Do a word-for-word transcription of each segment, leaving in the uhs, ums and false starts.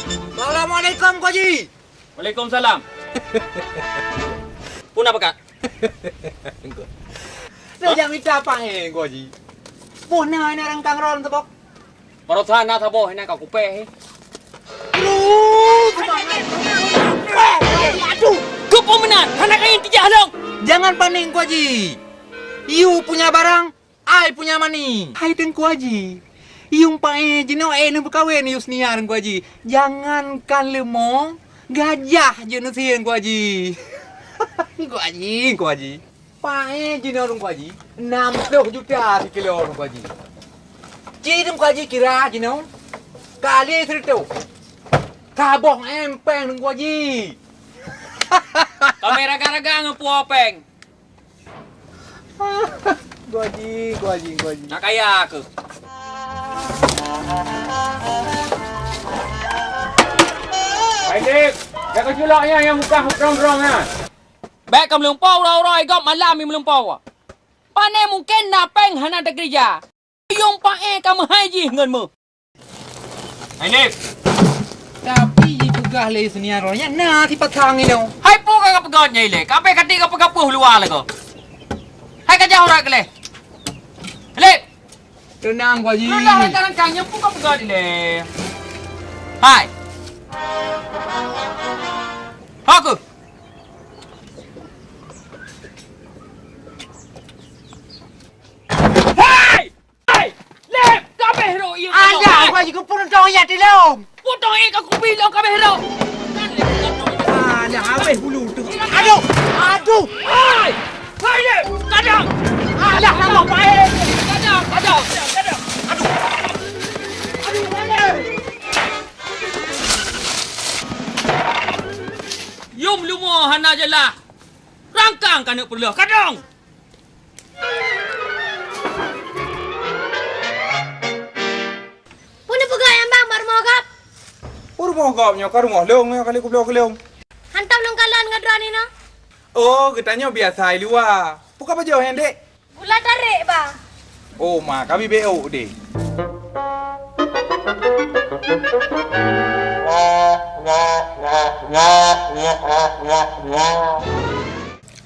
Assalamualaikum, Teungku Haji. Waalaikumsalam. Peue na pakat? Neujak mita paéng, Teungku Haji. Peue na, na rangkang ron saboh? Baroesa na saboh, na ka kupéh. Aduh, aduh. Keupeue meunan? Hana kayém tijak lom. Jangan panik, Teungku Haji. You punya barang, I punya money. Hai Teungku Haji, yue paéng jinoe, eh, neupeukawen Yusnia, Teungku Haji. Jangankan leumô, gajah jeuet neusie, Teungku Haji. Teungku Haji, Teungku Haji. Paéng jinoe, Teungku Haji, nam ploh juta sikilo, Teungku Haji. Ci Teungku Haji kira jinoe kali sireutôh. Saboh M péng, Teungku Haji. Kamoe raga-raga ngon puwoe péng. Teungku Haji, Teungku Haji, Teungku Haji. Nak kaya keuh? Hai, Dek. Jak keuculok nyan nyang mukah rong-rong nyan. Bèk kameulumpoe uroe-uroe, i gob malam i meulumpoe. Pane mungken na péng hana teukeurija. Yue paéng ka meuhai jih ngon meu. Hai, Lép. Tapi jipeugah lé Yusnia roh nyan na sipasang ilong. Hai, peue ka kapeugah nyan ilèe? Ka abéh ka tiek kapeugah peue luwa lagoe. Hai, ka jak urat keu lé. Lép. Teunang, Teungku Haji. Lôn dah rangkang-rangkang nyan, peue kapeugah ilèe? Hai. Ho keuh. Hai! Hai! Lép! Kabéh rhot ié. Alah, Teungku Haji, keupeue neutong ié tilông? Putong ié ka kubi lom kabéh rhot. Alah, habéh bulu teuh. Aduh! Aduh! Hai! Hai, Lép! Kadang! Alah, nama baik! Kadang, kadang, kadang. Aduh! Aduh, hai, Lép! Yum lumo hana jeulaih. Rangkang ka neuk peureuloh. Kadang! Peue neupeugah nyan, Bang, bak rumoh gob? Peue rumoh gob nyoe, ka rumoh lôn nyoe, ka lheueh kubloe keu lôn. Hantom lôn kalon ngon droeneuh nyoe. Oh, geutanyoe biasa i luwa. Peue ka pajoh nyan, Dek? Gula tarék, Bang. Oh, ma, kami B O deh.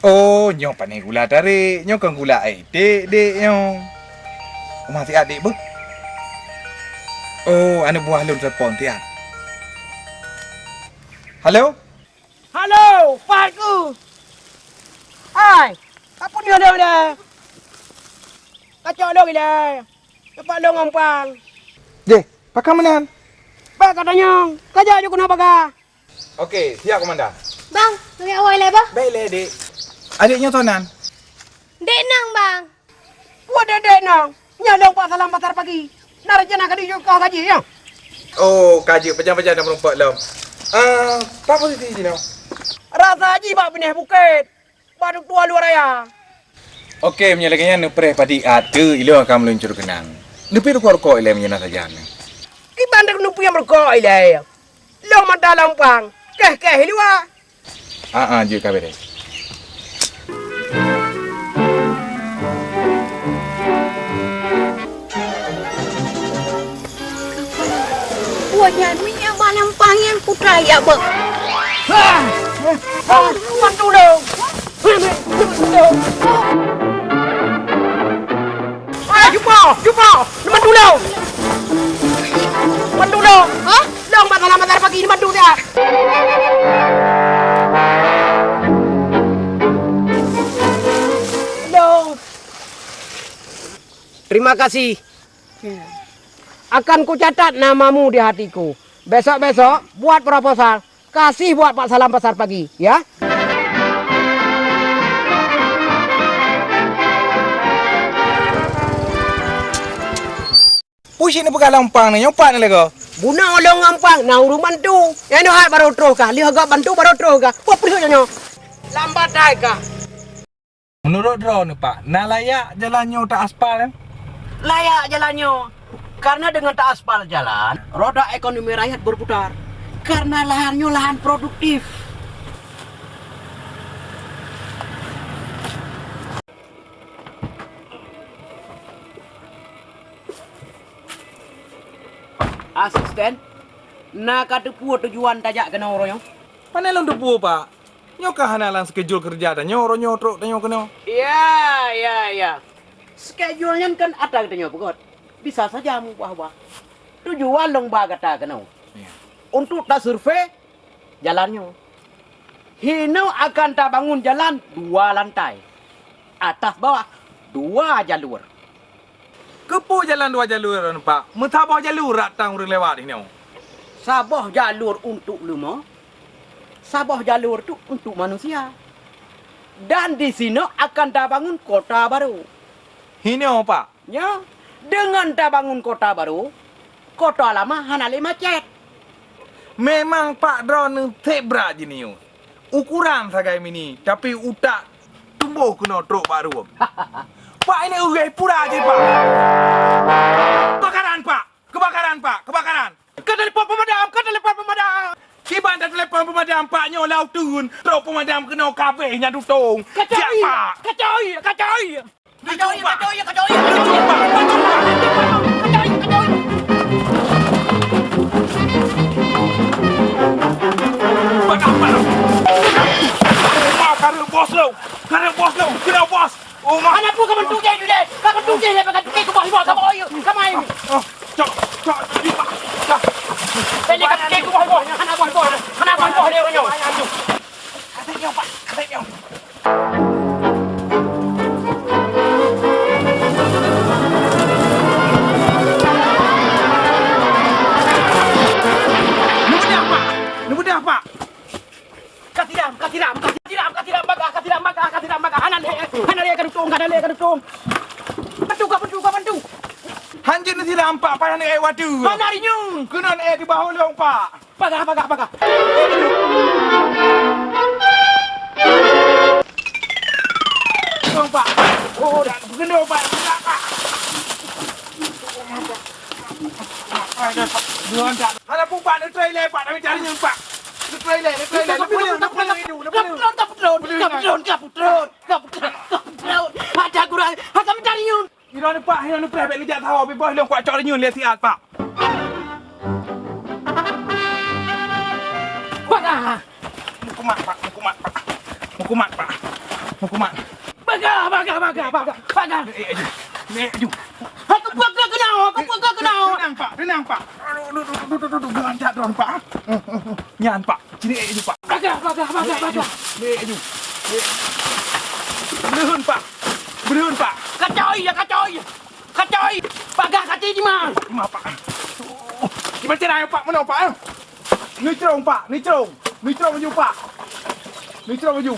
Oh, nyoe pane gula tarék, nyoe kon gula até, Dek, nyoe. Uma siat, Dek, beuh. Oh, aneuk buah lôn telepon siat. Halo? Halo, Pak Ku. Hai, ka peue nyoe lôn ilèe? Kacok lôn ilèe. Teumpat lôn gampang. Deh, pakon meunan? Bèk ka tanyong, ka jak ju keunoe bagah. Oke, siap, Komandan. Bang, lagèe awai lé, Bang. Bèk lé, Dek. Adék nyoe soe nan? Dek Nang, Bang. Peue dek-dek nang? Nyan lôn Pak Salam Pasar Pagi. Na rencana ka jijok kah gaji, ya? Oh, ka jeuet pajan-pajan na meurumpok lom. Ah, pat posisi jinoe? Rasa jih bak binéh bukét, bak duek tuha luwa raya. Oke, meunyoe lagèe nyan neupreh padi at teu ilôn ka meuluncur keunang. Neupie rukok-rukok ilèe meunyoe na sajan. Kiban dek neupie meurukok ilèe. Lôn mata lampang, keh-keh luwa. Ah, ah, jeuet ka beres. Buet nyan minyeuk bak lampang nyang putra ya beuh. Ah, ah, bantu dong. Bantu dong. Ah, jumpa, jumpa. Bantu dong. Bantu dong. Hah? Dong, bak salam, bak salam pagi ni bantu siat. Dong. Terima kasih. Akan kucatat namamu di hatiku. Besok-besok buat proposal. Kasih buat Pak Salam Pasar Pagi, ya. Pucit neupeugah lampang nyoe pat neuh lego. Bunoe lôn gampang na ureueng bantu. Nyoe hat baru troh kah, lheueh gob bantu baru troh kah. Peue peuleueh nyoe? Lambat dai kah. Meunurot droeneuh, Pak, na layak jalan nyoe ta aspal, eh? Layak jalan nyoe, karena dengan ta aspal jalan, roda ekonomi rakyat berputar. Karena lahan nyoe lahan produktif. Asisten, Na ka teupeue tujuan tajak keunoe uroe nyoe? Pane lôn teupeue, Pak. Nyoe ka hana lam skedul keureuja tanyoe, uroe nyoe trok tanyoe keunoe. Ya, ya, ya. Skedul nyan kan atra geutanyoe peugöt. Bisa saja meuubah-ubah. Tujuan lôn ba gata keunoe. Ya. Untuk tasurvei jalan nyoe. Hinoe akan tabangun jalan dua lantai. Atas bawah, dua jalur. Keupeue jalan dua jalur, Pak? Meusaboh jalur rot tan ureuëng lewat hinoe. Saboh jalur untuk leumo, saboh jalur tu untuk manusia. Dan di sinoe akan tabangun kota baru. Hinoe, Pak? Nyoe, deungon tabangun kota baru, kota lama hana lé macet. Memang Pak droeneuh seb brat jinius. Ukuran sagai mini, tapi utak tumboh keunoe trok bak rueng. Pak, ini ugai pura jih, Pak. Kebakaran, Pak. Kebakaran, Pak. Kebakaran. Ka telepon pemadam, ka telepon pemadam. Kiban dah telepon pemadam, Pak, nyoe lau teun. Trok pemadam keunoe kabeh nyang tutong. Kacau, Pak. Kacau, kacau. Kacau, kacau, kacau. Lucu, Pak. Lucu, Pak. Kacau, kacau. Padam, padam. Wah, kareu bos lo. Kareu bos lo. Kena bos. Oh, ma. Hana peue ka bantu jai tu deh. Ka bantu jai, ka bantu jai, ka bos, ka bos, ka mai. Oh, cok, cok, cok, Pak. Cok. Tadi ka bantu jai, ka bos, bos. Hana bos, bos. Hana bos, bos, dia orang nyoe. Kasih nyoe, Pak. Kasih nyoe. Neubeudôh, Pak! Neubeudôh, Pak! Ka siram, ka siram, ka siram, ka siram bagah, ka siram bagah, ka siram bagah. Hana lé, hana lé ka dutong, hana lé ka dutong. Bantu, ka bantu, ka bantu. Hanjeuet neusiram, Pak, payah neuék watèe. Hana rinyueng. Keunan ék di bahô lôn, Pak. Bagah, bagah, bagah. Tolong, Pak. Oh, dah, beugeunoe, Pak. Pak, Pak. Hana peue, Pak. Neutroi lé, Pak. Kami cari nyan, Pak. Neutroi lé, neutroi lé. Neupeuleueng, neupeuleueng, neupeuleueng. Neupeuleueng, neupeuleueng. Ada kurang. Hana kami cari nyan. Droeneuh, Pak, nyoe neupreh bèk neujak sawoe, pih boh lôn kuat cok renyun lé siat, Pak. Bagah! Meukumat, Pak, meukumat, Pak. Meukumat, Pak. Meukumat. Bagah, bagah, bagah, bagah, bagah. Eh, eh, aju. Eh, aju. Hai, keupeue keunoe, keupeue keunoe. Teunang, Pak, teunang, Pak. Aduh, aduh, aduh, aduh, aduh, aduh, geulancat droeneuh, Pak. Nyan, Pak. Sini, eh, aju, Pak. Bagah, bagah, bagah, bagah. Sini, eh, aju. Eh. Beuleuheun, Pak. Beuleuheun, Pak. Kacau, ya, kacau, ya. Kacau, ya. Bagah kacau di ma? Di ma, Pak? Oh, di ma cara, Pak? Mana, Pak, eh? Neucrong, Pak. Neucrong. Neucrong aju, Pak. Neucrong aju.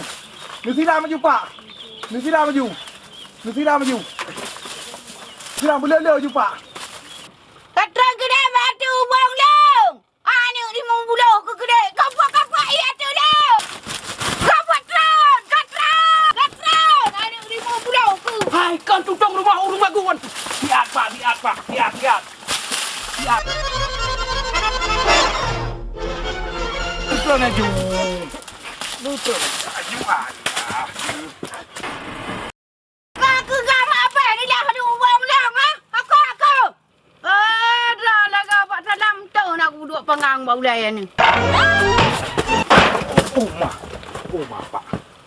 Neusilam aju, Pak. Neusilam aju. Neusilam aju. Silam beuleu-leu aju, Pak. Ka trôn keudeh bak ateueh ubong lôn. Aneuk limong buloh keu keudeh. Ka buet, ka buet, iya, ateueh lôn. Ka buet trôn, ka trôn, ka trôn. Aneuk limong buloh keu. Hai, kon tutong rumoh ureueng magun. Siat, Pak, siat, Pak. Siat, siat. Siat. Tutong aju. Tutong aju, alah. Ka keuh gam abéh nilai hadu ubong lôn, ha? Aku, aku. Eh, dah lagak bak dalam tu nak kuduek pangang bak ulai ni. Oh, ma. Oh, ma, Pak.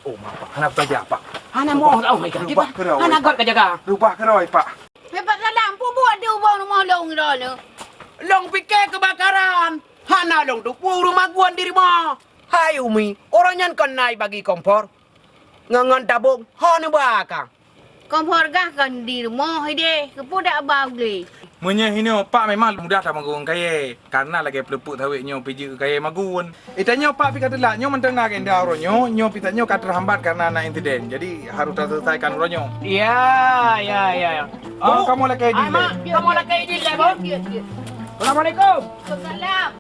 Oh, ma, Pak. Hana tajak, Pak. Hana moh tau, hai, Pak. Rubah keurôi, Pak. Hana göt ka jaga. Rubah keurôi, Pak. Hei, bak dalam pun buet di ubong rumoh lôn droeneuh. Lôn pike keubakaran. Hana lôn teupeue ureueng magun di rumoh. Hai Umi, uroe nyan kon na bagi kompor ngon, ngon tabong, ho neuba ka? Kompor gah kon di rumoh ideh, keupeue dak ba ulèe? Meunyoe hinoe Pak memang mudah tameugueng kayèe, karena lagèe peuleupok sawét nyoe pih jeuet kayèe magun. Eh, tanyoe Pak pih ka teulat, nyoe mantong na agenda uroe nyoe, nyoe pih tanyoe ka teuhambat karena na insiden. Jadi harus taselesaikan uroe nyoe. Ya, ya, ya, ya. Oh, kamoe lakèe izin lé. Kamoe lakèe izin lé, Bang. Assalamualaikum. Waalaikumsalam.